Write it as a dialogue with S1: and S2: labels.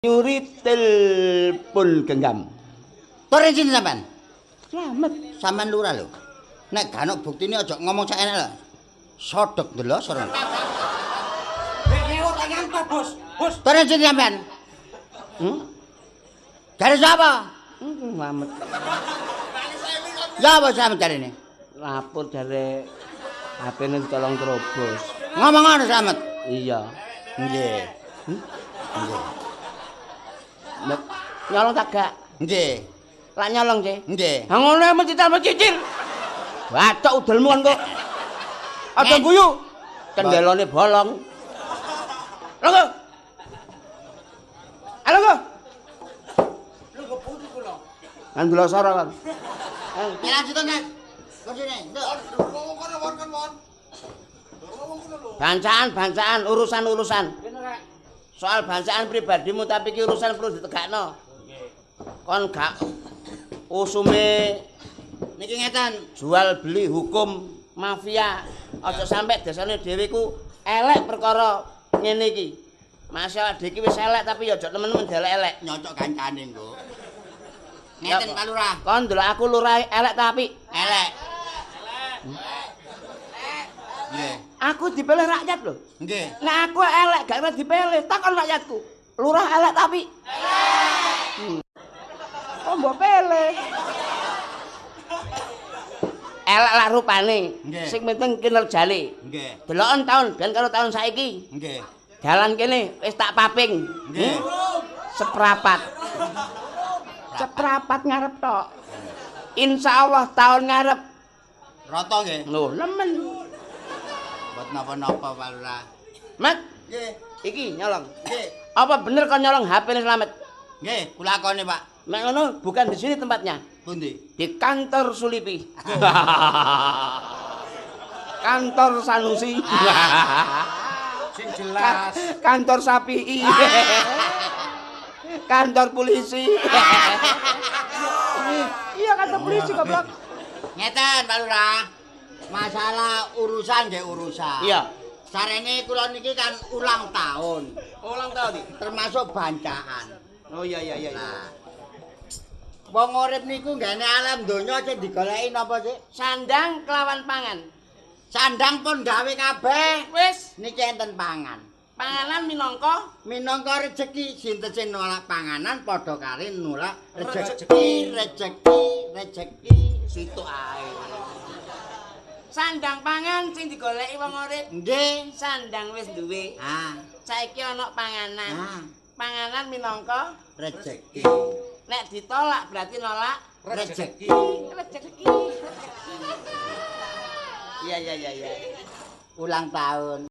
S1: Nyuri telepon genggam.
S2: Tur sinten sampean?
S1: Slamet.
S2: Sampean lurah lho. Nek gak ono buktine aja ngomong sak enak lho. Sodok ndelosor.
S3: Nyewa tangan to, Bos. Bos.
S2: Tur sinten sampean?
S1: Hmm?
S2: Jare sapa?
S1: Slamet.
S2: Ya apa slamet jarene?
S1: Lapor jare HP-ne ditolong terobos.
S2: Ngomong ngono slamet.
S1: Iya.
S2: Nggih. Nggih.
S1: Nyolong tak gak?
S2: Nggih.
S1: Lak nyolong sih.
S2: Nggih.
S1: Ha ngono mencicil-mencicil. Bacok udelmu kon kok. Aja guyu. Cendelone bolong. Lho. Halo kok.
S3: Lho pundi kula?
S1: Kan delosor kon.
S2: Ya lanjut to, Mas. Kursine.
S1: Bancaan-bancaan, urusan-urusan. Soal bancaan pribadimu tapi ki urusan perlu ditegakno. Kon gak usume
S2: niki ngeten,
S1: jual beli hukum mafia. Aja sampe desane dhewe ku elek perkara ngene iki. Masya Allah iki wis elek tapi ya aja temen-temen delek-elek.
S2: Nyocok kancane engko. Ngeten Pak Lurah.
S1: Kon ndelok aku lurah elek tapi
S2: elek. Nggih.
S1: Aku dipilih rakyat lho.
S2: Nggih.
S1: Nek aku elek gak kira dipilih, takon rakyatku. Lurah elek tapi elek. Kok mbok pilih? Elek lah rupane. Sing penting kinerjane.
S2: Nggih.
S1: Deloken taun ben karo taun saiki.
S2: Nggih.
S1: Dalan kene wis tak paping.
S2: Nggih.
S1: Seprapat. Seprapat ngarep tok. Insyaallah taun ngarep
S2: rata nggih.
S1: Lho, nemen.
S2: Mbot napa-napa Pak Lurah.
S1: Mat.
S2: Nggih.
S1: Iki nyolong.
S2: Nggih.
S1: Apa bener kon nyolong HP-ne Slamet?
S2: Nggih, kula akone, Pak.
S1: Nek ngono bukan di sini tempatnya.
S2: Pundi?
S1: Di kantor Sulipi. Kantor Sanusi.
S3: Sing jelas.
S1: Kantor Sapi. Kantor polisi. Iya, kantor polisi goblok.
S2: Ngeten Pak Lurah. Masalah urusan nggih urusan.
S1: Iya.
S2: Sarene kula niki kan ulang tahun.
S1: Ulang tahun iki
S2: termasuk bancaan.
S1: Oh iya iya iya.
S2: Nah. Wong urip niku nggene alam donya sing digoleki napa sih?
S1: Sandang kelawan pangan.
S2: Sandang pun gawe kabeh.
S1: Wis,
S2: niki enten pangan.
S1: Panganan minangka
S2: minangka rejeki. Sinten sing nolak panganan padha karo nolak rejeki, rejeki, rejeki
S1: situ ae. Sandang pangan sing digoleki wong urip.
S2: Nggih,
S1: sandang wis duwe.
S2: Ah,
S1: saiki ana panganan.
S2: Ah.
S1: Panganan minangka
S2: rejeki.
S1: Nek ditolak berarti nolak
S2: rejeki.
S1: Rejeki. Iya iya iya iya.
S2: Ulang tahun.